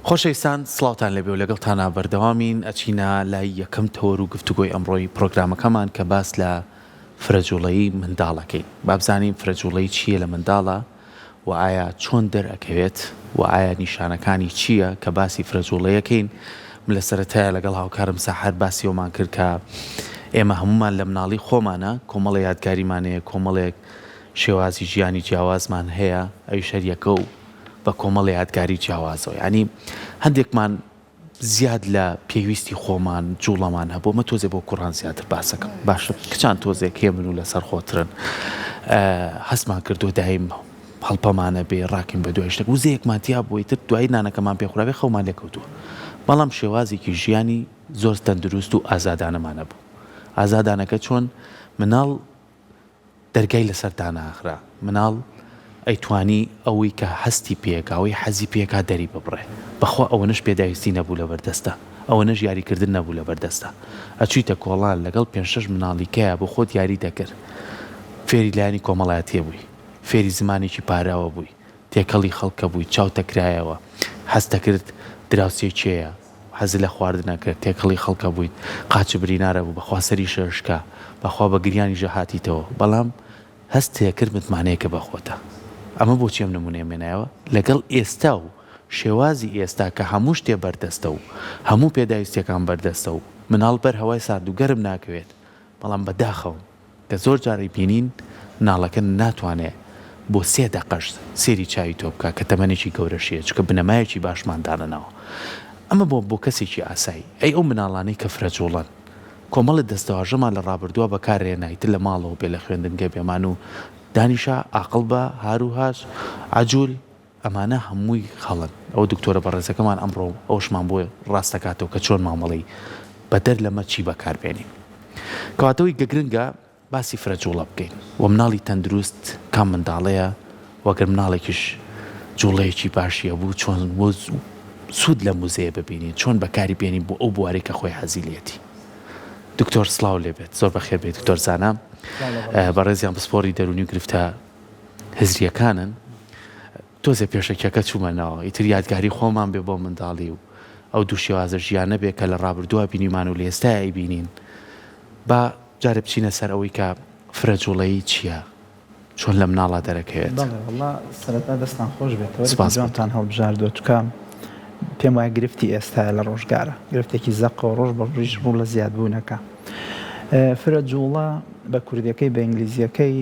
خۆشەویستان سڵاوتان لێبێ و لەگەڵتانا بەردەوامین ئەچینە لای یەکەم تەوەر و گفتوگۆی ئەمڕۆی پرۆگرامەکەمان کە باس لە فرەجوڵەیی منداڵەکەین با بزانین فرەجوڵەیی چییە لە منداڵە و ئایا چۆن دەرئەکەوێت و ئایا نیشانەکانی چییە کە باسی فرەجوڵەیەکەین من لە سەرەتایە لەگەڵ هاوکارم سەحەر باسی ئەومان کرد کە ئێمە هەمومان لە مناڵی خۆمانە کۆمەڵە یادگاریمان هەیە کۆمەڵێک شێوازی ژیانی جیاوازمان هەیە ئەویش هەریەکە و بە کۆمەڵێ یادگاری جیاوازەوە یانی هەندێکمان زیاد لە پێویستی خۆمان جوڵەمان هەبوو ئەمە تۆزێ بۆ کوڕان زیاتر باسەکەم باشە کچان تۆزێک هێمن و لەسەر خۆترن هەستمان کردو دایم هەڵپەمانە بێ ڕاکەین بە دوای شتێک وزەیەکمان تیا بووی تر دوایی نانەکەمان پێخورابێ خەومان لێکەوتووە بەڵام شێوازێکی ژیانی زۆر تەندروست و ئازادانەمان هەبوو ئازادانەکە چۆن مناڵ دەرگای لەسەر داناخرا، مناڵ ئەیتوانی ئەوەی کە هەستی پێکا، ئەوەی حەزی پێکا دەری ببڕێ. بەخوا ئەوەنەش پێداویستی نەبوو لەبەر دەستا، ئەوەنەش یاریکردن نەبوو لەبەر دەستا. ئەچوویتە کۆڵان لەگەڵ پێنج شەش مناڵی کەیا بۆ خۆت یاری دەکرد. فێری لایەنی کۆمەڵایەتیە بووی. فێری زمانێکی پاراوە بووی. تێکەڵی خەڵکە بووی، چاوت ئەکرایەوە. حەزت ئەکرد دراوسێ کێیە. حەزت لە خواردن ئەکرد تێکەڵی خەڵکە بوویت قاچت برینارە بوو بەخوا سەریشە شکا بەخوا بە گریانیشە هاتیتەوە بەڵام هەستت ئەکرد متمانەیەکە بە خۆتە ئەمە بۆچی ئەم نمونەیەم هێنایەوە لەگەڵ ئێستا و شێوازی ئێستا کە هەموو شتێ بەردەستە و هەموو پێداویستیەکان بەردەستە و مناڵ بەر هەوای سارد و گەرم ناکەوێت بەڵام بەداخەوە کە زۆر جار ئەیبینین مناڵەکە ناتوانێ بۆ سێ دەقەش سێری چاوی تۆ بکا کە تەمەنێکی گەورەشی هەیە چونکە بنەمایەکی باشمان دانەناوە ئەمە بۆ بۆ کەسێکی ئاسایی ئەی ئەو مناڵانەی کە فرە جوڵەن کۆمەڵێ دەستەواژەمان لە ڕابردووە بەکار هێنا ئیتر لە ماڵەوە بێ لە خوێندنگە بێ مان و دانیشە ئاقڵ بە هار و هاج عەجول ئەمانە هەمووی هەڵەن ئەوە دکتۆرە بەڕێزەکەمان ئەمڕۆ ئەوەشمان بۆ ڕاست دەکاتەوە کە چۆن مامەڵەی بەدەر لەمە چی بەکار بێنین کەواتە ئەوەی گە گرنگە باسی فرە جوڵە بکەین و مناڵی تەندروست کام منداڵەیە و گەر مناڵێکیش جوڵەیەکی باشی هەبوو چۆن سوود لەم وزەیە ببینین چۆن بەکاری بێنین بۆ ئەو بوارەی کە خۆی حەزی لێتی دکتۆر سڵاو لێبێت زۆر بەخێر بێت دکتۆر زانا بەڕێزیان پسپۆری دەرونی و گرفتە هزریەکانن تۆزێ پێشەکیەکە چوومە ناوە ئیتر یادگاری خۆمان بێ بۆ منداڵی و ئەو دوو شێوازە ژیانە بێ کە لە ڕابردووە بینیمان و لە ئێستایا ئەیبینین با جارێ بچینە سەر ئەوەی کە فرە جوڵەیی چییە چۆن لە مناڵا دەرەکەوێت؟ بەڵێ وەڵا سەرەتا دەستان خۆش بێت تەوەرێکی سپاس بۆ تۆ. جوانتان هەڵبژاردووە چونکە پێم وایە گرفتی ئێستایە لە ڕۆژگارە گرفتێکی زەقە و ڕۆژ بە ڕۆژیش ڕوو لە زیادبوونەکە فرە جوڵە بە کوردیەکەی بە ئینگلیزیەکەی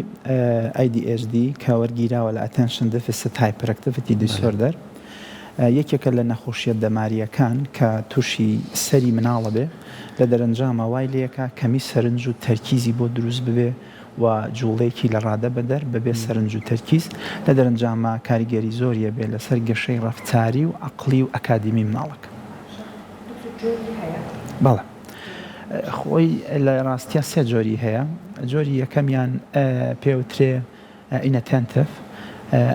ADHD کە وەرگیراوە لە Attention Deficit Hyperactivity Disorder یەکێکە لە نەخۆشیە دەماریەکان کە تووشی سەری مناڵە بێ لە دەرەنجاما وای لێکا کەمی سەرنج و تەرکیزی بۆ دروست ببێ و جوڵەیەکی لە ڕادە بەدەر بەبێ سەرنج و تەرکیز لە دەرەنجاما کاریگەری زۆری ئەبێ لەسەر گەشەی ڕەفتاری و عەقڵی و ئەکادیمی مناڵەکە. بەڵێ خۆی لە ڕاستیا سێ جۆری هەیە جۆری یەکەمیان پێوترێ inattentive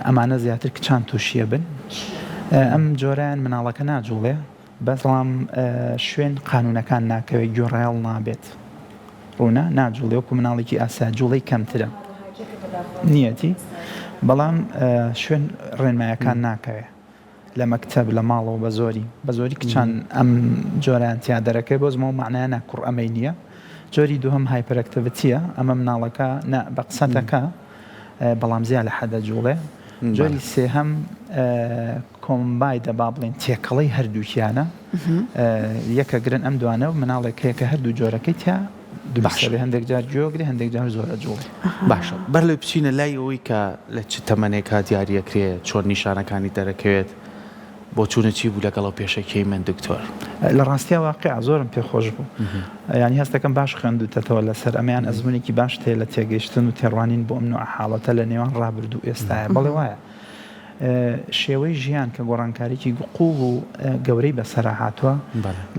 ئەمانە زیاتر کچان تووشیە بن ئەم جۆرەیان مناڵەکە ناجوڵێ بەڵام شوێن قانونەکان ناکەوێت گوێڕایەڵ نابێت ڕوونە ناجوڵێ وەکو مناڵێکی ئاسا جوڵەی کەمترە نیەتی بەڵام شوێن ڕێنمایەکان ناکەوێت لە مەکتەب لە ماڵەوە بە زۆری بە زۆری کچان ئەم جۆرەیان تیا دەرەکەوێت بۆ زمەوە مەعنایە نا کوڕ ئەمەی نییە جۆری دووهەم hyperactivity یە ئەمە مناڵەکە نا بە قسەتەکە بەڵام زیا لە حەدە جوڵێ جۆری سێهەم combined ە با بڵێن تێکەڵەی هەردووکیانە یەکە گرن ئەم دوانە و مناڵێک هەیە کە هەردوو جۆرەکەی تیا دروستە بێ هەندێک جار گوێگرێ هەندێک جار زۆر ئەجوڵێ. باشە بەر لەوەی بچینە لای ئەوەی کە لە چ تەمەنێکا دیاری ئەکرێ چۆن نیشانەکانی دەرەکەوێت بۆچوونت چی بوو لەگەڵ ئەو پێشەکیەی من دکتۆر؟ لە ڕاستیا واقیع زۆرم پێ خۆش بوو یانی هەست دەکەم باش خوێندووتەتەوە لەسەر ئەمەیان ئەزموونێکی باشت هەیە لە تێگەیشتن و تێڕوانین بۆ ئەم نوعە حاڵەتە لە نێوان ڕابردوو و ئێستایا بەڵێ وایە شێوەی ژیان کە گۆڕانکاریی قووڵ و گەورەی بەسەرا هاتووە،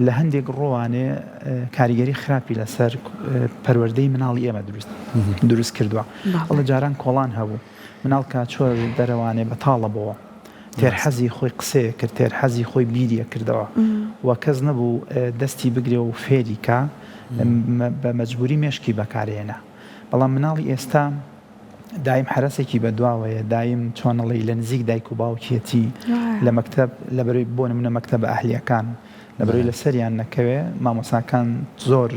لە هەندێک ڕوانێ کاریگەری خراپی لەسەر پەروەردەی مناڵی ئێمە دروست دروست کردووە. ئەڵێ جاران کۆڵان هەبوو، مناڵ کە چووە دەرەوانێ بەتاڵە بۆوە، تێر حەزی خۆی قسەیە کرد، تێر حەزی خۆی بیریە کردەوە و کەس نەبوو دەستی بگرێ و فێری کا، بە مەجبووری مێشکی بەکارێنا. بەڵام مناڵی ئێستا. دایم حەرەسێکی بەدواوەیە دایم چۆنەڵی لە نزیک دایک و باوکیەتی لە مەکتەب لەبەرەی بۆ نمونە مەکتەبە ئەهلیەکان لەبەرەی لەسەریان نەکەوێ مامۆساکان زۆر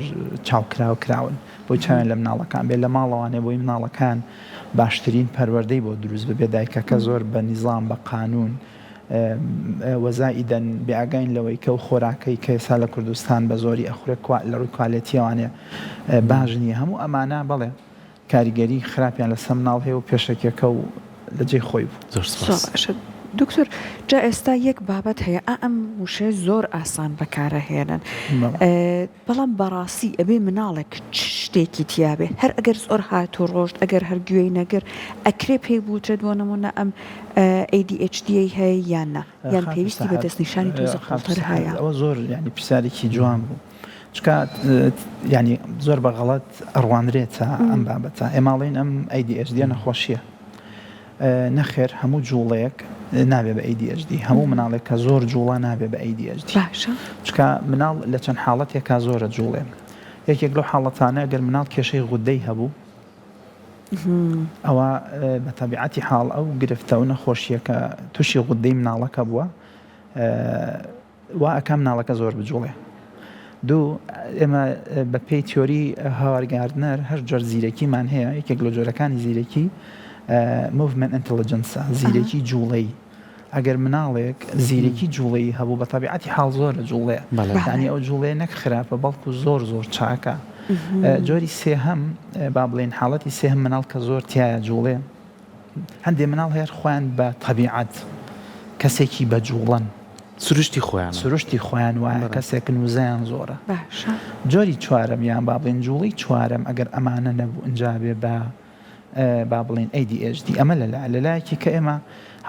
چاوکراو کراون بۆی چاویان لە مناڵەکان بێ لە ماڵەوانێ بۆی مناڵەکان باشترین پەروەردەی بۆ دروست ببێ دایکەکە زۆر بە نیزام بە قانون وە زائیدەن بێ ئاگاین لەوەی کە ئەو خۆراکەی کە ئێستا لە کوردستان بە زۆری ئەخورێ لە ڕووی کوالێتیەوانێ باش نییە هەموو ئەمانە بەڵێ کاریگەری خراپیان لەسەر مناڵ هەیە و پێشەکیەکە و لە جێی خۆی بوو. زۆر سوپاس. باشە دکتۆر جا ئێستا یەک بابەت هەیە ئا ئەم وشەیە زۆر ئاسان بەکارەهێنن بەڵام بەڕاستی ئەبێ مناڵێک چ شتێکی تیابێ هەر ئەگەر زۆر هات و ڕۆشت ئەگەر هەر گوێی نەگرت ئەکرێ پێی بوترێت بۆ نمونە ئەم ADHD ەی هەیە یان نا یان پێویستی بە دەستنیشانی تۆزە قوڵتر هەیە؟ ئەوە زۆر یانی پرسیارێکی جوان بوو چونکە یانی زۆر بە غەڵەت ئەڕوانرێتە ئەم بابەتە ئێمە ئەڵێین ئەم ADHD نەخۆشیە نەخێر هەموو جوڵەیەک نابێ بە ADHD هەموو مناڵێک کە زۆر جوڵە نابێ بە ADHD باشە چونکە مناڵ لە چەند حاڵەتێکا زۆرە جوڵێ یەکێک لەو حاڵەتانە گەر مناڵ کێشەی غودەی هەبوو ئەوە بە تەبیعەتی حاڵ ئەو گرفتە و نەخۆشیەکە تووشی غودەی مناڵەکە بووە وا ئەکا مناڵەکە زۆر بجوڵێ. دوو، ئێمە بە پێی تیۆری هاوارد گاردنەر هەر جۆر زیرەکیمان هەیە، یەکێک لە جۆرەکانی زیرەکی movement intelligence ە، زیرەکی جوڵەیی. ئەگەر مناڵێک زیرەکی جوڵەیی هەبوو بە تەبیعەتی حاڵ زۆر ئەجوڵێ. یانی ئەو جوڵەیە نەک خراپە بەڵکو زۆر زۆر چاکە. جۆری سێهەم با بڵێین حاڵەتی سێهەم مناڵ کە زۆر تیایا جوڵێ، هەندێ مناڵ هەیە خۆیان بە تەبیعەت کەسێکی بە جوڵەن. سروشتی خۆیانە. سروشتی خۆیان وایە کەسێکن وزەیان زۆرە. باشە. جۆری چوارەم یان با بڵێین جوڵەی چوارەم ئەگەر ئەمانە نەبوو ئینجا بێ بە با بڵێین ADHD ئەمە لە لایە. لە لایەکی کە ئێمە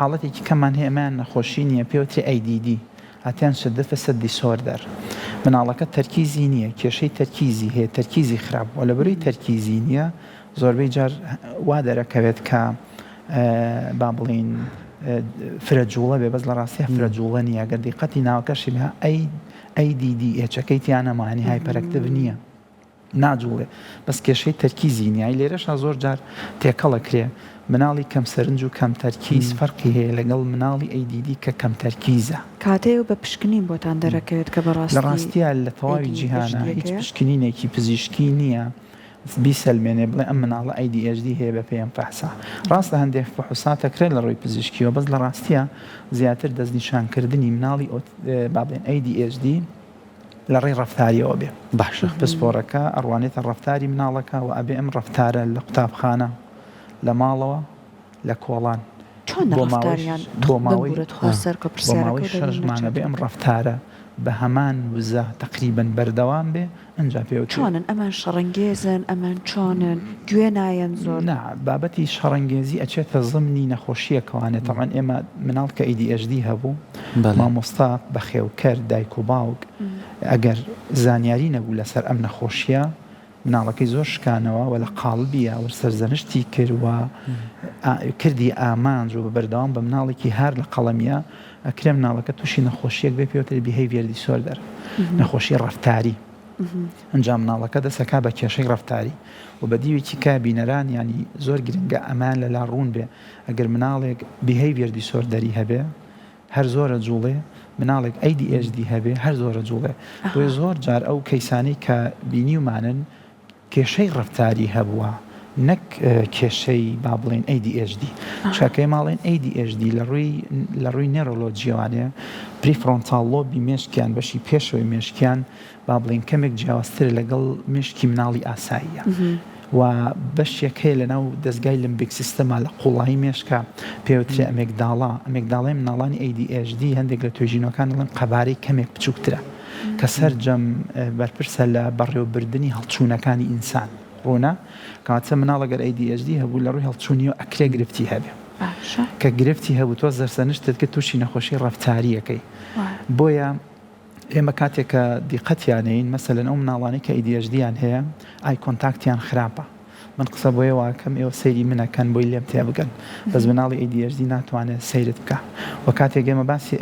حاڵەتێکی کەممان هەیە ئەمەیان نەخۆشی نییە پێوترێ ADD Attention Deficit Disorder مناڵەکە تەرکیزی نییە کێشەی تەرکیزی هەیە تەرکیزی خراپ بووە لەبەرەی تەرکیزی نییە زۆربەی جار وا دەرەکەوێت کە با بڵێین فرە جوڵە بێ بەس لە ڕاستیا فرە جوڵە نییە گەر دیقەتی ناوەکەشی بە ئەی ئەی دی دی ئێچەکەی تیا نەما ینی hyperactive نییە ناجوڵێ بەس کێشەی تەرکیزی نییە لێرەشا زۆر جار تێکەڵە کرێ مناڵی کەم سەرنج و کەم تەرکیز فەرقی هەیە لەگەڵ مناڵی ADD کە کەم تەرکیزە. کاتێ و بە پشکنین بۆتان دەرەکەوێت کە بەڕاستی لە ڕاستیا لە تەواوی جیهانا هیچ پشکنینێکی پزیشکی نییە بیسەلمێنێ بڵێ ئەم مناڵە ADHD هەیە بەپێی ئەم فەحسە. ڕاستە هەندێک فحوسات ئەکرێت لە ڕووی پزیشکیەوە بەس لە ڕاستیا زیاتر دەستنیشانکردنی مناڵی با بڵێین ADHD لە ڕێی ڕەفتاریەوە بێ. باشە. پسپۆڕەکە ئەڕوانێتە ڕەفتاری مناڵەکە و ئەبێ ئەم ڕەفتارە لە قوتابخانە، لە ماڵەوە، لە کۆڵان چۆنە بۆ ماوەی ڕەفتاریان بۆ ماوەی بمبورە تخوا سەرکۆ بۆ پرسیارەکەو ماوەی شەش دەبینم مانگ ئەبێ نەچێتەوە ئەم ڕەفتارە بە هەمان وزە تەقریبەن بەردەوام بێ ئنجا پێوترێ. چۆنن ئەمان شەڕەنگێزن ئەمان چۆنن گوێ نایەن زۆر. نا بابەتی شەڕەنگێزی ئەچێتە زمنی نەخۆشیەکەوانێ تەبعەن ئێمە مناڵ کە ADHD هەبوو مامۆستا بەخێوکەر دایک و باوک ئەگەر زانیاری نەبوو لەسەر ئەم نەخۆشیە مناڵەکەی زۆر شکانەوە و لە قاڵبی یا و سەرزەنشتی کرد و کردی ئامانج و بە بەردەوام بە مناڵێکی هار لە قەڵەمیە ئەکرێ مناڵەکە تووشی نەخۆشیەک بێ پێوترێ behavior disorder نەخۆشی ڕەفتاری ئەنجام مناڵەکە دەسەکا بە کێشەی ڕەفتاری و بە دیوێکی کا بینەران ینی زۆر گرنگە ئەمان لەلا ڕوون بێ ئەگەر مناڵێک behavior disorder ی هەبێ هەر زۆر ئەجوڵێ مناڵێک ADHD هەبێ هەر زۆر ئەجوڵێ بۆیە زۆر جار ئەو کەیسانەی کە بینیومانن کێشەی ڕەفتاری هەبووە نەک کێشەی با بڵێین ADHD چونکە کە ئێمە ئەڵێین ADHD لە ڕووی لە ڕووی نێرۆلۆجیەوانێ prefrontal lobe ی مێشکیان بەشی پێشەوەی مێشکیان با بڵێین کەمێک جیاوازترە لەگەڵ مێشکی مناڵی ئاساییە و بەشێک هەیە لەناو دەزگای limbic system ا لە قوڵایی مێشکە پێوترێ amygdala amygdala ی مناڵانی ADHD هەندێک لە توێژینەوەکان دەڵێن قەبارەی کەمێک بچووکترە کە سەرجەم بەرپرسە لە بەڕێوەبردنی هەڵچوونەکانی ئینسان ڕوونە کەواتە مناڵ ئەگەر ADHD هەبوو لە ڕووی هەڵچوونیەوە ئەکرێ گرفتی هەبێ کە گرفتی هەبوو تۆ سەرزەنشتت کرد تووشی نەخۆشی ڕەفتاریەکەی بۆیە ئێمە کاتێک کە دیقەتیان ئەیین مەسەلەن ئەو مناڵانەی کە ADHD یان هەیە eye contact یان خراپە من قسە بۆ ئێوە ئەکەم ئێوە سەیری من ئەکەن بۆی لێم تێبگەن بەس مناڵی ADHD ناتوانێت سەیرت بکا و کاتێک ئێمە باسی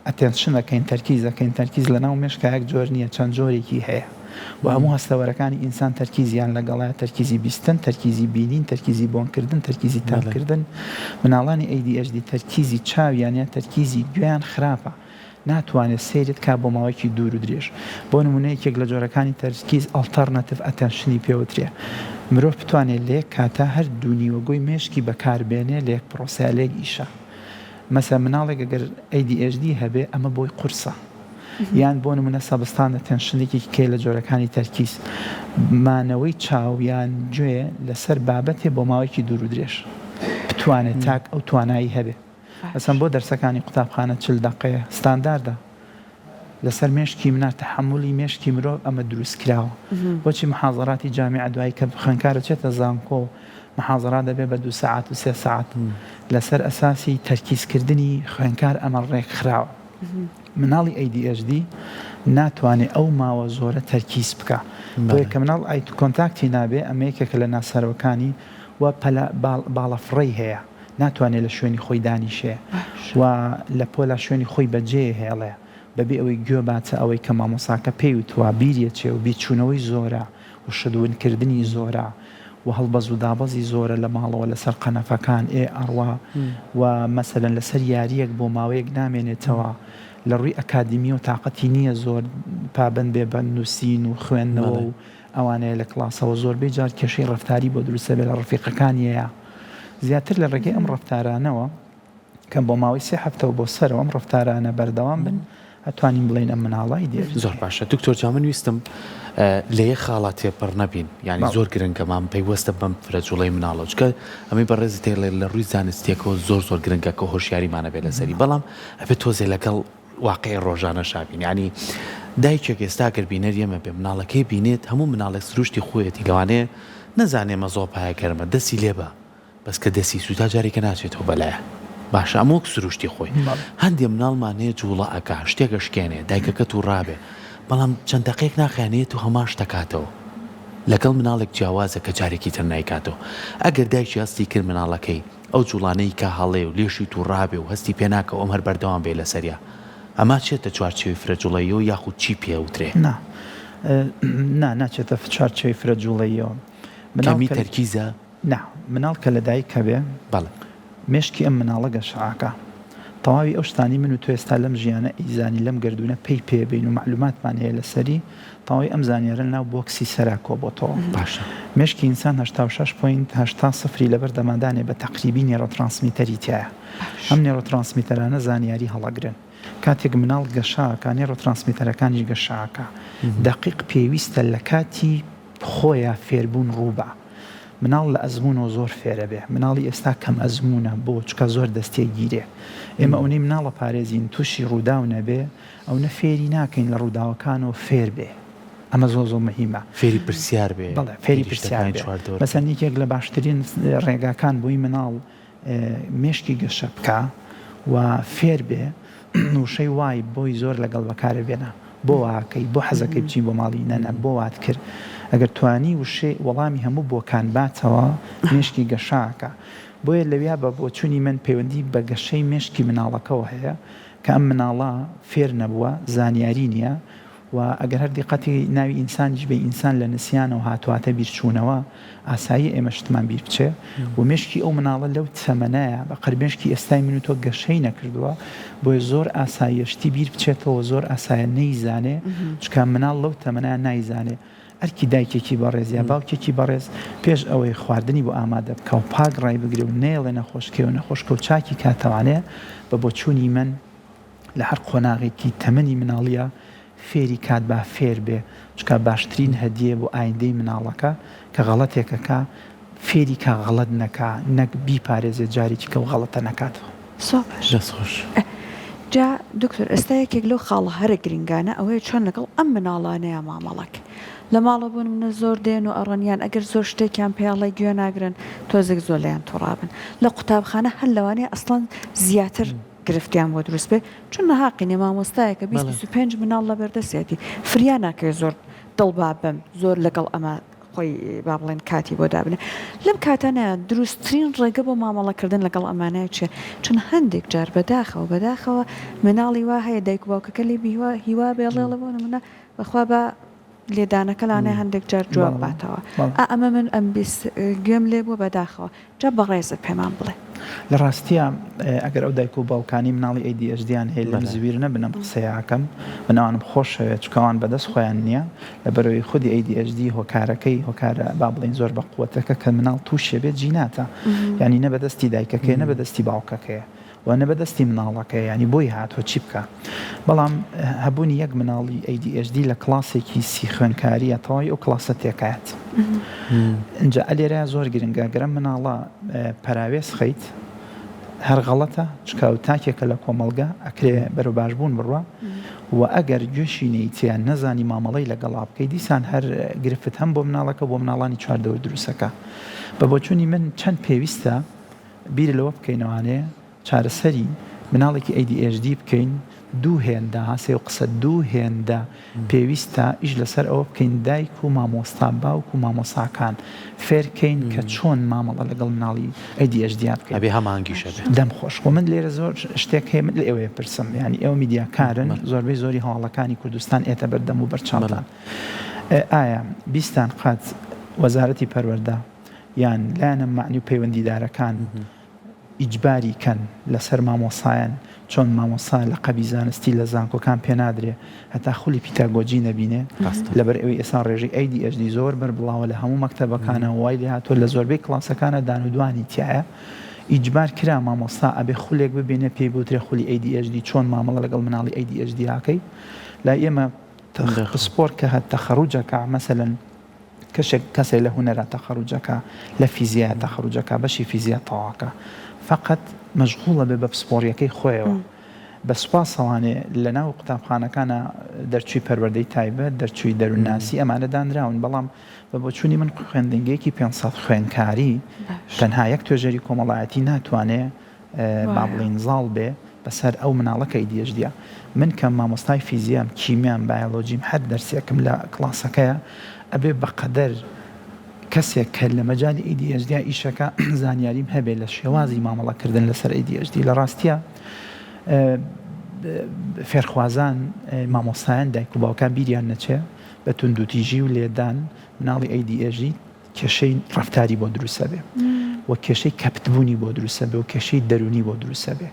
attention ئەکەین تەرکیز ئەکەین تەرکیز لەناو مێشکا یەک جۆر نییە چەند جۆرێکی هەیە. و هەموو هەستەوەرەکانی ئینسان تەرکیزیان لەگەڵایە، تەرکیزی بیستن، تەرکیزی بینین، تەرکیزی بۆنکردن، تەرکیزی تامکردن. مناڵانی ADHD تەرکیزی چاویان یان تەرکیزی گوێیان خراپە، ناتوانێت سەیرت کا بۆ ماوەیەکی دوور و درێژ. بۆ نموونە یەکێک لە جۆرەکانی تەرکیز Alternative Attention ی پێوترێ. مرۆڤ بتوانێت لە یەک کاتا هەر دوو نیوەگۆی مێشکی بەکار بێنێ لە یەک پرۆسەیا لە یەک ئیشا. مەسەلەن مناڵێک ئەگەر ADHD هەبێ ئەمە بۆی قورسە. یان بۆ نمونە sustained attention یەکێکی کەیە لە جۆرەکانی تەرکیز، مانەوەی چاو یان گوێ لەسەر بابەتێ بۆ ماوەیەکی دوور و درێژ بتوانێت تاک ئەو توانایی هەبێ. مەسەن بۆ دەرسەکانی قوتابخانە 40 دەقەیە ستانداردە لەسەر مێشکی منا تەحەمولی مێشکی مرۆڤ ئەمە دروست کراوە. بۆچی محازەراتی جامیعە دوایی کە خوێندکار ئەچێتە زانکۆ محازەرات دەبێ بە دوو سەعات و سێ سەعات لەسەر ئەساسی تەرکیزکردنی خوێندکار ئەمە ڕێکخراوە. مناڵی ADHD ناتوانێ ئەو ماوە زۆرە تەرکیز بکا بۆیە کە مناڵ eye contact ی نابێ ئەمە یەکێکە لە ناسەرەوەکانی و پەلە باڵەفڕەی هەیە ناتوانێ لە شوێنی خۆی دانیشێ و لە پۆلا شوێنی خۆی بەجێ هێڵێ بەبێ ئەوەی گوێ باتە ئەوەی کە مامۆساکە پێی وتوە بیریەچێ و بیرچوونەوەی زۆرە و شت ون کردنی زۆرە و هەڵبەز و دابەزی زۆرە لە ماڵەوە لەسەر قەنەفەکان ئێ ئەڕوا و مەسەلەن لەسەر یارییەک بۆ ماوەیەک نامێنێتەوە لە ڕووی ئەکادیمیەوە تاقەتی نییە زۆر پابەند بێ بە نووسین و خوێندنەوە و ئەوانەیە لە کڵاسەوە زۆربەی جار کێشەی ڕەفتاری بۆ دروست دەبێ لە ڕەفیقەکانیەیە زیاتر لە ڕێگەی ئەم ڕەفتارانەوە کە بۆ ماوەی سێ هەفتە و بۆ سەرەوە ئەم ڕەفتارانە بەردەوام بن ئەتوانین بڵێین ئەم مناڵە ئیدی زۆر باشە دکتۆر جا من ویستم لە یەک خاڵا تێپەڕ نەبین یانی زۆر گرنگە مام پەیوەستە بەم فرە جوڵەی مناڵەوە چونکە ئەمەی بەڕێزت ئەیڵێ لە ڕووی زانستیەکەوە زۆر زۆر گرنگە کە هۆشیاریمان هەبێ لەسەری بەڵام ئەبێ تۆزێ لەگەڵ واقعی ڕۆژانە شابین یانی دایکێک ئێستا گەر بینەر ئێمە بێ مناڵەکەی بینێت هەموو مناڵێک سروشتی خۆیەتی لەوانەیە نەزانێ مەزۆپایە گەرمە دەستی لێبا بەس کە دەستی سوتا جارێکە ناچێتەوە بەلایە باشە ئەمە وەک سروشتی خۆی هەندێ مناڵمان هەیە جوڵە ئەکا شتێک ئەشکێنێ دایکەکە توڕابێ بەڵام چەند دەقەیەک ناخایەنێت و هەمان شتەکاتەوە لەگەڵ مناڵێک جیاوازە کە جارێکی تر نایکاتەوە ئەگەر دایکی هەستی کرد مناڵەکەی ئەو جوڵانەی کە هەڵەیە و لێشی توڕابێ و هەستی پێ ناکا و ئەم هەر بەردەوام بێ لەسەریا ئەمە چێتە چوارچێوەی فرە جوڵەییەوە یاخود چی پێ ئەوترێ؟ نا نا ناچێتە چوارچێوەی فرە جوڵەییەوە مناڵ کەمی تەرکیزە؟ نا، مناڵ کە لە دایک ئەبێ، بەڵێ. مێشکی ئەم مناڵە گەشە ئاکا. تەواوی ئەو شتانەی من و تۆ ئێستا لەم ژیانە ئەیزانین، لەم گەردوونە پەی پێ بین و مەعلوماتمان هەیە لەسەری، تەواوی ئەم زانیارە لەناو بۆکسی سەرا کۆبۆتەوە. باشە. مێشکی ئینسان 86 point 80 سفری لەبەر دەمادانێ بە تەقریبی neurotransmitter ی تیایە. ئەم neurotransmitter انە زانیاری هەڵەگرن. کاتێک مناڵ گەشە ئەکا، neurotransmitter ەکانیش گەشە ئەکا. دەقیق پێویستە لە کاتی خۆیا فێربوون ڕووبا. مناڵ لە ئەزموونەوە زۆر فێرەبێ. مناڵی ئێستا کەم ئەزموونە بۆ؟ چونکە زۆر دەستێ گیرێ. ئێمە ئەونەی مناڵ ئەپارێزین تووشی ڕووداو نەبێ، ئەونە فێری ناکەین لە ڕووداوەکانەوە فێر بێ. ئەمە زۆر زۆر مهیمە. فێری پرسیار بێ. بەڵێ فێری پرسیار بێ. مەسەن یەکێک لە باشترین ڕێگاکان بۆی مناڵ مێشکی گەشە بکا و فێر بێ وشەی why بۆی زۆر لەگەڵ بەکارە بێنە بۆ واکەی بۆ حەزەکەی بچین بۆ ماڵی نەنە بۆ وات کرد ئەگەر توانی وشەی وەڵامی هەموو بۆکان باتەوە مێشکی گەشاکە بۆیە لەویا بە بۆچوونی من پەیوەندی بە گەشەی مێشکی مناڵەکەوە هەیە کە ئەم مناڵە فێر نەبووە زانیاری نییە و ئەگەر هەر دیقەتی ناوی ئینسانیش بەی ئینسان لە نسیانەوە هاتواتە بیرچوونەوە ئاساییە ئێمە شتمان بیر بچێ و مێشکی ئەو مناڵە لەو تەمەنایە بە قەر مێشکی ئێستای من و تۆ گەشەی نەکردووە بۆیە زۆر ئاساییە شتی بیر بچێتەوە زۆر ئاسایە نەیزانێ چونکە مناڵ لەو تەمەنایە نایزانێ ئەرکی دایکێکی بەڕێز یا باوکێکی بەڕێز پێش ئەوەی خواردنی بۆ ئامادە بکا و پاک ڕایبگرێ و نەیەڵێ نەخۆشکەوێ و نەخۆشکەو چاکی کاتەوانەیە بە بۆچوونی من لە هەر قۆناغێکی تەمەنی مناڵیا فێری کات با فێر بێ چونکە باشترین هەدیەیە بۆ ئایندەی مناڵەکە کە غەڵەتێک ئەکا فێری کا غەڵەت نەکا نەک بیپارێزێ جارێکی کە ئەو غەڵەتە نەکاتەوە. زۆر باش. دەست خۆش. جا دکتۆر ئێستا یەکێک لەو خاڵە هەرە گرنگانە ئەوەیە چۆن لەگەڵ ئەم مناڵانەیا مامەڵە کەی لە ماڵەوە بۆ نمونە زۆر دێن و ئەڕۆن یان ئەگەر زۆر شتێکیان پێ ئەڵێی گوێ ناگرن تۆزێک زۆر لێیان توڕابن لە قوتابخانە هەر لەوانەیە ئەسڵەن زیاتر گرفتیان بۆ دروست بێ چون نەهاقی نیە مامۆستایەکە 20 25 مناڵ لەبەردەسیەتی فریا ناکەوێ زۆر دڵ بابم زۆر لەگەڵ ئەمە خۆی با بڵێن کاتی بۆ دابنێ لەم کاتانە دروستترین ڕێگە بۆ مامەڵەکردن لەگەڵ ئەمانە چیە چون هەندێک جار بەداخەوە بەداخەوە مناڵی وا هەیە دایک و باوکەکە لێ بیهوا هیوا بێڵێڵە بۆ نمونە بەخوا بە. لێدانەکە لانەیە هەندێک جار جواب باتەوە. ئا ئەمە من ئەم بیست گوێم لێ بووە بەداخەوە. جا بەڕێزت پێمان بڵێ. لە ڕاستیا ئەگەر ئەو دایک و باوکانەی مناڵی ADHD یان هەیە لێم زویر نەبن ئەم قسەیە ئەکەم من ئەوانم خۆشەوێت چونکە ئەوان بەدەست خۆیان نییە لەبەرئەوەی خودی ADHD هۆکارەکەی هۆکارە با بڵێین زۆر بە قوەتەکە کە مناڵ تووشێ بێت جیناتە یانی نە بەدەستی دایکەکەیە نە بەدەستی باوکەکەیە و نە بەدەستی مناڵەکەیە یانی بۆی هاتووە چی بکا بەڵام هەبوونی یەک مناڵی ADHD لە کڵاسێکی سی خوێنکاریە تەواوی ئەو کڵاسە تێکایەت ئینجا ئەلێرە زۆر گرنگە گەر ئەم مناڵە پەراوێز خەیت هەر غەڵەتە چکا و تاکێکە لە کۆمەڵگە ئەکرێ بەرەو باشبوون بڕوا و ئەگەر گوێشی نەیتیان نەزانی مامەڵەی لەگەڵا بکەی دیسان هەر گرفت هەم بۆ مناڵەکە بۆ مناڵانی چواردەور دروستەکە بە بۆچوونی من چەند پێویستە بیر لەوە بکەینەوانێ چارەسەری مناڵێکی ADHD بکەین دوو هێندە ها سێو قسە دوو هێندە پێویستە ئیش لەسەر ئەوە بکەین دایک و مامۆستا باوک و مامۆساکان فێرکەین کە چۆن مامەڵە لەگەڵ مناڵی ADHD بکەین. ئەبێ هەماهەنگیش هەبێ. دەم خۆش خۆ من لێرە زۆر شتێک هەیە من لە ئێوەیە پرسم یانی ئێوە میدیاکارن زۆربەی زۆری هەواڵەکانی کوردستان ئێتە بەردەم و بەرچاوتان ئایا بیستان قات وەزارەتی پەروەردە یان لایەنە مەعنی و پەیوەندیدارەکان ئیجباری کەن لەسەر مامۆسایان چۆن مامۆسا لەقەبی زانستی لە زانکۆکان پێنادرێ هەتا خولی پیتاگۆجی نەبینێ لەبەر ئەوەی ئێستا ڕێژەی ADHD زۆر بەربڵاوە لە هەموو مەکتەبەکانە وای لێهاتووە لە زۆربەی کڵاسەکانە دانودوانی تیایە ئیجبار کرا مامۆستا ئەبێ خولێک ببینێ پێی بوترێ خولی ADHD چۆن مامەڵە لەگەڵ مناڵی ADHD ئەکەی لای ئێمە پسپۆر کە هەر تەخەروجەکە مەسەلەن کەشێک کەسێ لە هونەرا تەخەروج ئەکا لە فیزیایا تەخەروج ئەکا بەشی فیزیا تەواو ئەکا فەقەت مەشغوڵ ئەبێ بە پسپۆڕیەکەی خۆیەوە بە سوپاسەوانێ لە ناو قوتابخانەکانا دەرچووی پەروەردەی تایبەت دەرچووی دەروونناسی ئەمانە دانراون بەڵام بە بۆچوونی من خوێندنگەیەکی 500 خوێندکاری تەنها یەک توێژەری کۆمەڵایەتی ناتوانێ با بڵێین زاڵ بێ بەسەر ئەو مناڵە کە ADHD یە. من کە مامۆستای فیزیام، کیمیام، بایۆلۆجیم هەر دەرسێکم لە کڵاسەکەیە ئەبێ بە قەدەر کەسێک کە لە مەجالی ADHD ئیشەکە زانیاریم هەبێ لە شێوازی مامەڵە کردن لەسەر ADHD. لە ڕاستیا فێرخوازان، مامۆستایان، دایک و باوکان بیریان نەچێ بە توندوتیژی و لێدان مناڵی ADHD کێشەی ڕەفتاری بۆ دروست ئەبێ و کێشەی کەپتبوونی بۆ دروست ئەبێ و کێشەی دەروونی بۆ دروست ئەبێ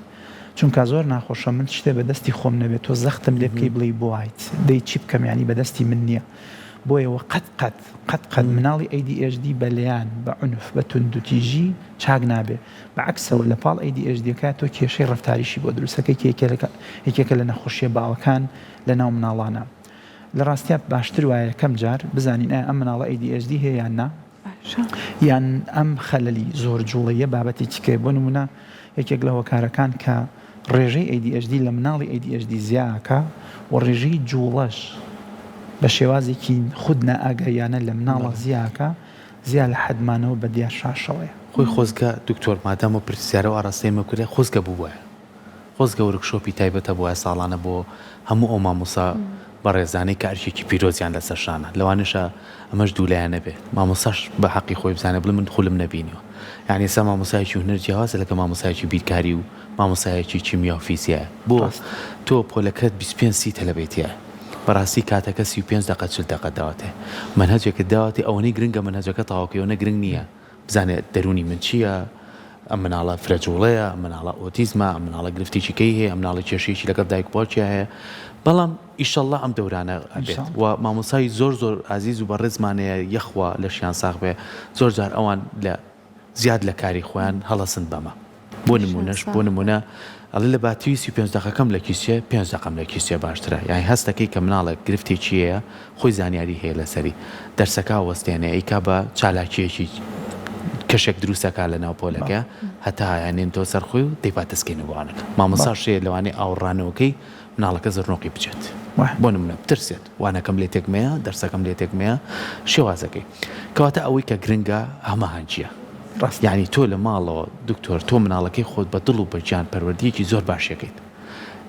چونکە زۆر ناخۆشە من شتێ بە دەستی خۆم نەبێت تۆ زەختم لێ بکەی بڵێی بۆ وایت دەی چی بکەم یانی بە دەستی من نییە بۆیە وە قەت قەت قەت قەت مناڵی ADHD بە لێیان بە عونف بە توندوتیژی چاک نابێ بە عەکسەوە لە پاڵ ADHD ەکە تۆ کێشەی ڕەفتاریشی بۆ دروست ئەکەی کە یەکێکە لە نەخۆشیە باوەکان لە ناو مناڵانە. لە ڕاستیا باشتر وایە یەکەم جار بزانین ئایا ئەم مناڵە ADHD هەیە یان نا یان ئەم خەلەلی زۆر جوڵەیە بابەتێکی کەیە بۆ نمونە یەکێک لە هۆکارەکان کە ڕێژەی ADHD لە مناڵی ADHD زیاکە و ڕێژەی جوڵەش بە شێوازێکی خود نائاگاییانە لە مناڵە زیاکە زیا لە حەدمانەوە بە دیار شاشەوەیە. خۆی خۆزگە دکتۆر مادام ئەو پرسیارە و ئاراستەیەم کرد خۆزگە بووبایە. خۆزگە ورکشۆپی تایبەت هەبوایە ساڵانە بۆ هەموو ئەو مامۆستا بەڕێزانەی کە ئەرکێکی پیرۆزیان لەسەر شانە لەوانەشە ئەمەش دوولایەنە بێ مامۆستاش بە حەقی خۆی بزانێ بڵێ من خولم نەبینیوە یانی ئێستا مامۆستایەکی هونەر جیاوازە لەگە مامۆستایەکی بیرکاری و مامۆستایەکی کیمیا و فیزیایە بۆ تۆ پۆلەکەت 25 سی تەلەبەی تیایە بەڕاستی کاتەکە 35 دەقە 40 دەقە داوەتێ مەنهەجێکت داوەتێ ئەوەنەی گرنگە مەنهەجەکە تەواوکەی ئەوەنە گرنگ نییە بزانێ دەروونی من چییە، ئەم مناڵە فرە جوڵەیە، ئەم مناڵە ئۆتیزمە، ئەم مناڵە گرفتێکی کەی هەیە، ئەم مناڵە کێشەیەکی لەگەڵ دایک و باوکیا هەیە، بەڵام ئیشەڵڵا ئەم دەورانە ئەبێت و مامۆستای زۆر زۆر ئازیز و بەڕێزمان هەیە یەخوا لەشیان ساغ بێ زۆر جار ئەوان لە زیاد لە کاری خۆیان هەڵەسن بەمە. بۆ نمونەش بۆ نمونە ئەڵێ لە باتری 35 دەقەکەم لە کیس چێ پێنج دەقەم لە کیس چێ باشترە یانی هەست دەکەی کە مناڵێک گرفتێکی هەیە خۆی زانیاری هەیە لەسەری دەرسەکە وەستێنێ ئەیکا بە چالاکیەکی کەشێک دروستەکە لە ناو پۆلەکە هەتا یانێنتەوە سەر خۆی و دەیبات دەستکەینە بۆ وانەکە مامۆستاش هەیە لەوانەیە ئاوڕانەوەکەی مناڵەکە زرنۆقی بچێت بۆ نمونە بترسێت وانەکەم لێ تێک مەیە دەرسەکەم لێ تێک مەیە شێوازەکەی کەواتە ئەوەی کە گرنگە هەماهەنگیە ڕاستە. یانی تۆ لە ماڵەوە دکتۆر تۆ مناڵەکەی خۆت بە دڵ و بە گیان پەروەردەیەکی زۆر باشیەکەیت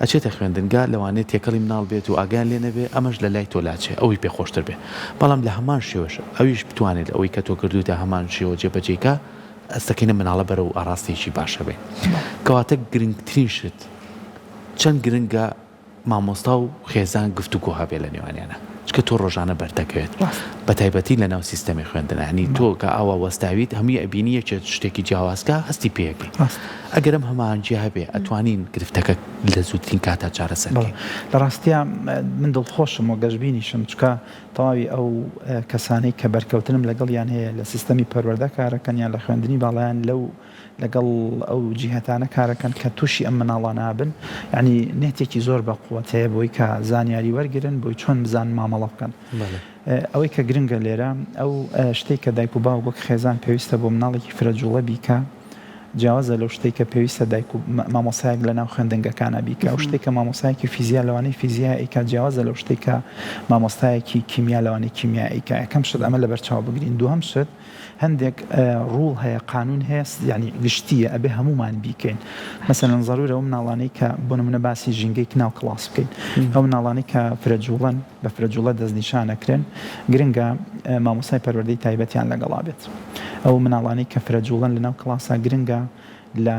ئەچێتە خوێندنگا لەوانەیە تێکەڵی مناڵ بێت و ئاگایان لێ نەبێ ئەمەش لە لای تۆ لاچێ ئەوی پێ خۆشتر بێ بەڵام لە هەمان شێوەش ئەویش بتوانێت ئەوەی کە تۆ کردووتە هەمان شێوە جێبەجێی کا ئەستەکەینە مناڵە بەرەو ئاڕاستەیەکی باشە بێ کەواتە گرنگترین شت چەند گرنگە مامۆستا و خێزان گفتوگۆ هەبێ لە نێوانیانا. چونکە تۆ ڕۆژانە بەردەکەوێت بە تایبەتی لە ناو سیستەمی خوێندنا یانی تۆ کە ئاوا وەستاویت هەمووی ئەبینی یەکێ شتێکی جیاواز کە هەستی پێ ئەکەی ئەگەر ئەم هەماهەنگیە هەبێ ئەتوانین گرفتەکە لە زووترین کاتا چارەسەر بەڵێ کەین. لە ڕاستیا من دڵخۆشم و گەشبینیشم چونکە تەواوی ئەو کەسانەی کە بەرکەوتنم لەگەڵیان هەیە لە سیستەمی پەروەردە کارەکەن یان لە خوێندنی باڵایان لەو لەگەڵ ئەو جیهەتانە کارەکەن کە توشی ئەم مناڵانە ئەبن یانی نێتێکی زۆر بە قوەت هەیە بۆی کە زانیاری وەرگرن بۆی چۆن بزانن مامەڵە بکەن ئەوەی کە گرنگە لێرە ئەو شتێک کە دایک و باوک وەک خێزان پێویستە بۆ مناڵێکی فرە جوڵە بیکە جیاوازە لەو شتێک کە پێویستە دایک و مامۆسایەک لە ناو خوێندنگەکانە بیکە ئەو شتێک کە مامۆسایەکی فیزیا لەوانەی فیزیا ئەیکا جیاوازە لەو شتێک کە مامۆستایەکی کیمیا لەوانەی کیمیا ئەیکا یەکەم شت ئەمە لەبەر چاو بگرین دووهەم شت هەندێک rule هەیە قانون هەیە یانی گشتیە ئەبێ هەموومان بیکەین مەسەلەن زەرورە ئەو مناڵانەی کە بۆ نمونە باسی ژینگەی ناو کڵاس بکەین ئەو مناڵانەی کە فرە جوڵەن بە فرە جوڵە دەستنیشان ئەکرێن گرنگە مامۆستای پەروەردەی تایبەتیان لەگەڵا بێت ئەو مناڵانەی کە فرە جوڵەن لەناو کڵاسا گرنگە لە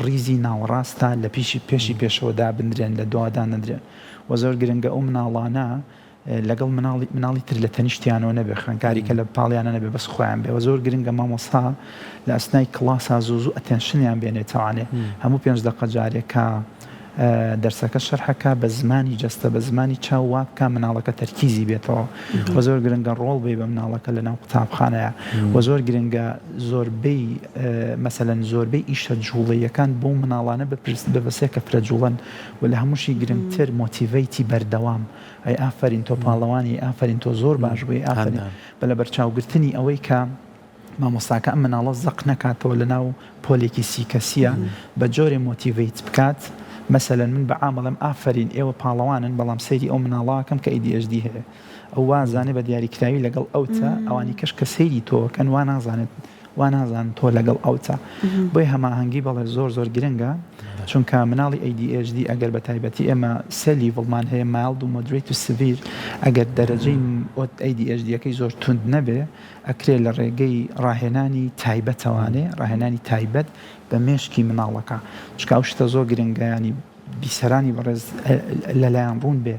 ڕیزی ناوەڕاستا لە پیشی پێشی پێشەوە دابندرێن لە دوا دانەندرێن وە زۆر گرنگە ئەو مناڵانە لەگەڵ مناڵی مناڵی تر لە تەنیشتیانەوە نەبێ خوێنکاری کە لە پاڵیانە نەبێ بەس خۆیان بێ وە زۆر گرنگە مامۆستا لە ئەسنای کڵاسا زوو زوو attention یان بێنێتەوانێ هەموو پێنج دەقە جارێک کە دەرسەکە شەرحەکە بە زمانی جەستە بە زمانی چاو وا بکا مناڵەکە تەرکیزی بێتەوە وە زۆر گرنگە ڕۆڵ بی بە مناڵەکە لە ناو قوتابخانەیە وە زۆر گرنگە زۆربەی مەسەلەن زۆربەی ئیشە جوڵەیەکان بۆ مناڵانە بپرس ببەسێ کە فرە جوڵەن و لە هەمووشی گرنگتر motivate ی بەردەوام ئەی ئافەرین تۆ پاڵەوانی ئافەرین تۆ زۆر باش بووی ئافەرین بە لەبەرچاوگرتنی ئەوەی کە مامۆستاکە ئەم مناڵە زەق نەکاتەوە لەناو پۆلێکی سی کەسیە بە جۆرێ motivate بکات مەسەلەن من بە عام ئەڵێم ئافەرین ئێوە پاڵەوانن بەڵام سەیری ئەو مناڵە ئەکەم کە ADHD هەیە ئەو وازانێ بە دیاریکراوی لەگەڵ ئەوتە ئەوانی کەش کە سەیری تۆکەن وا نازانێت وا نازانن تۆ لەگەڵ ئەوتە بۆیە هەماهەنگی بەڵێ زۆر زۆر گرنگە چونکە مناڵی ADHD ئەگەر بە تایبەتی ئێمە سێ level مان هەیە mild و moderate و severe ئەگەر دەرەجەی ADHD ەکەی زۆر توند نەبێ ئەکرێ لە ڕێگەی ڕاهێنانی تایبەتەوانێ ڕاهێنانی تایبەت بە مێشکی مناڵەکە چونکە ئەو شتە زۆر گرنگە ینی بیسەرانی بەڕێز لەلایان ڕوون بێ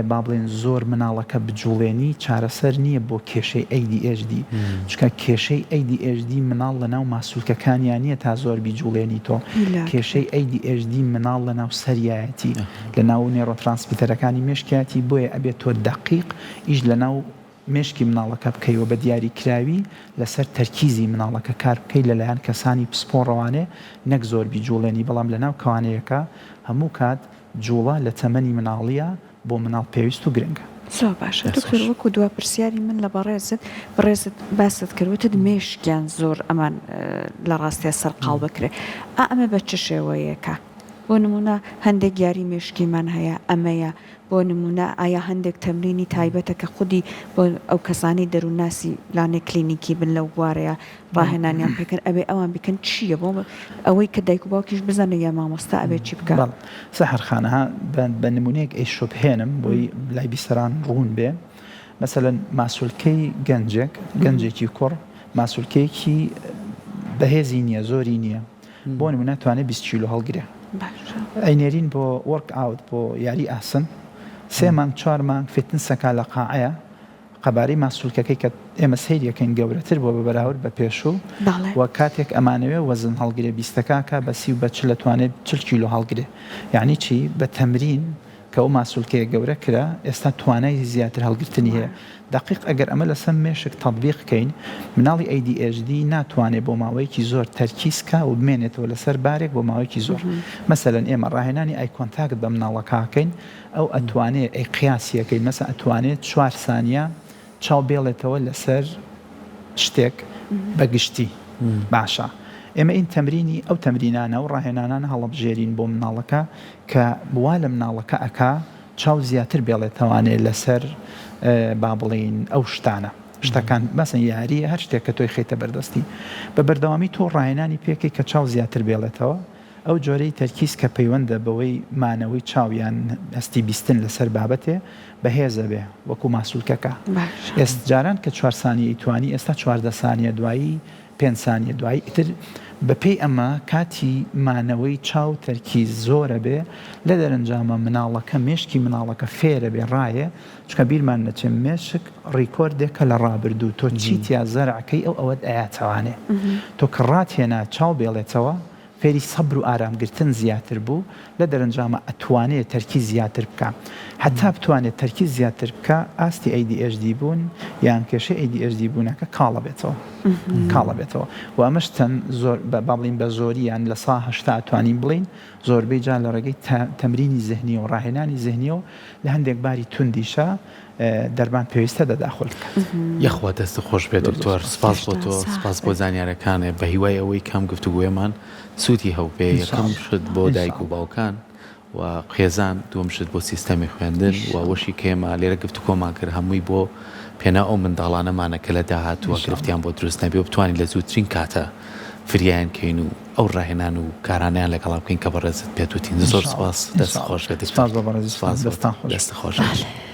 با بڵێن زۆر مناڵەکە بجوڵێنی چارەسەر نییە بۆ کێشەی ADHD چونکە کێشەی ADHD مناڵ لەناو ماسولکەکانیا نییە تا زۆر بیجوڵێنی تۆ کێشەی ADHD مناڵ لەناو سەریایەتی لەناو neurotransmitter ەکانی مێشکیاتی بۆیە ئەبێت تۆ دەقیق ئیش لەناو مێشکی مناڵەکە بکەی و بە دیاریکراوی لەسەر تەرکیزی مناڵەکە کار بکەی لەلایەن کەسانی پسپۆڕەوانێ نەک زۆر بیجوڵێنی بەڵام لەناو کەوانەیەکە هەموو کات جوڵە لە تەمەنی مناڵیە بۆ مناڵ پێویست و گرنگە. زۆر باشە دکتۆر وەکو دوا پرسیاری من لە بەڕێزت بەڕێزت باست کرد وتت مێشکیان زۆر ئەمان لە ڕاستیا سەرقاڵ بکرێ ئا ئەمە بە چ شێوەیەکە بۆ نمونە هەندێک یاری مێشکیمان هەیە ئەمەیە بۆ نمونە ئایا هەندێک تەمرینی تایبەتە کە خودی بۆ ئەو کەسانەی دەروونناسی لانێ کلینیکی بن لەو بوارەیە ڕاهێنانیان پێکەن ئەبێ ئەوان بیکەن چییە بۆ ئەوەی کە دایک و باوکیش بزانن یا مامۆستا ئەبێ چی بکا؟ بەڵێ سەحەر خان ها بە نمونەیەک ئەیشوبهێنم بۆی لای بیسەران ڕوون بێ مەسەلەن ماسولکەی گەنجێک گەنجێکی کوڕ ماسولکەیەکی بەهێزی نییە زۆری نییە بۆ نمونە توانێ 20 کیلۆ هەڵگرێ ئەینێرین بۆ workout بۆ یاری ئاسن سێ مانگ چوار مانگ fitness ەکە لە قاعەیە قەبارەی ماسولکەکەی کە ئێمە سەیری ئەکەین گەورەتر بووە بە بەراورد بە پێشوو و کاتێک ئەمانەوێ وەزن هەڵگرێ بیستەکە ئەکا بە سی و بە چل ئەتوانێ 40 کیلۆ هەڵگرێ یانی چی بە تەمرین کە ئەو ماسولکەیە گەورە کرا ئێستا توانای زیاتر هەڵگرتنی هەیە دەقیق ئەگەر ئەمە لەسەر مێشک تەتبیق کەین مناڵی ADHD ناتوانێ بۆ ماوەیەکی زۆر تەرکیز کا و بمێنێتەوە لەسەر بارێک بۆ ماوەیەکی زۆر مەسەلەن ئێمە ڕاهێنانی eye contact بە مناڵەکە ئەکەین ئەو ئەتوانێ ئەی قیاسی ئەکەین مەسەن ئەتوانێ چوار سانیە چاو بێڵێتەوە لەسەر شتێک بە گشتی باشە ئێمە ئین تەمرینی ئەو تەمرینانە و ڕاهێنانانە هەڵەبژێرین بۆ مناڵەکە کە وا لە مناڵەکە ئەکا چاو زیاتر بێڵێتەوانێ لەسەر با بڵێین ئەو شتانە شتەکان مەسەن یاریە هەر شتێک کە تۆی خەیتە بەردەستی بە بەردەوامی تۆ ڕاهێنانی پێکەی کە چاو زیاتر بێڵێتەوە ئەو جۆرەی تەرکیز کە پەیوەندە بەوەی مانەوەی چاو یان هەستی بیستن لەسەر بابەتێ بەهێزە بێ وەکو ماسولکەکە ئێست جاران کە چوار سانیەی توانی ئێستا 14 سانیە دوایی. پێنج سانیە دوایی ئیتر بەپێی ئەمە کاتی مانەوەی چاو تەرکیز زۆرە بێ لە دەرەنجامە مناڵەکە مێشکی مناڵەکە فێرە بێ ڕایێ چونکە بیرمان نەچێ مێشک ڕیکۆردێکە لە ڕابردوو تۆ چی تیا زەرع کەی ئەو ئەوەت ئەیاتەوانێ تۆ کە ڕات هێنا چاو بێڵێتەوە فێری سەبر و ئارام گرتن زیاتر بوو، لە دەرەنجاما ئەتوانێ تەرکیز زیاتر بکا. هەتا بتوانێ تەرکیز زیاتر بکا ئاستی ADHD بوون یان کێشەی ADHD بوونەکە کاڵ ئەبێتەوە. کاڵ ئەبێتەوە. و ئەمەش چەند زۆر با بڵێین بە زۆری یان 80% ئەتوانین بڵێین زۆربەی جار لە ڕێگەی تەمرینی زهنیەوە ڕاهێنانی زهنیەوە لە هەندێک باری توندیشا دەرمان پێویستە تەداخول بکات. یەخوا دەستت خۆش بێت دکتۆر سپاس بۆ تۆ سپاس بۆ زانیارەکانێ بەهیوای ئەوەی کەم گفتوگۆیەمان سوودی هەوبێ یەکەم شت بۆ دایک و باوکان و خێزان دووەم شت بۆ سیستەمی خوێندن و ئەوەشی کە ئێمە لێرە گفتوگۆمان کرد هەمووی بۆ پێناو ئەو منداڵانەمانە کە لە داهاتووە گرفتیان بۆ دروست نەبێ و بتوانین لە زووترین کاتە فریایان کەین و ئەو ڕاهێنان و کارانەیان لەگەڵا بکەین کە بەڕێزت پێت وتین زۆر سپاس دەست خۆش بێت دکتۆر سپاس بۆ بەڕێزتان دەستان خۆش دەست خۆش.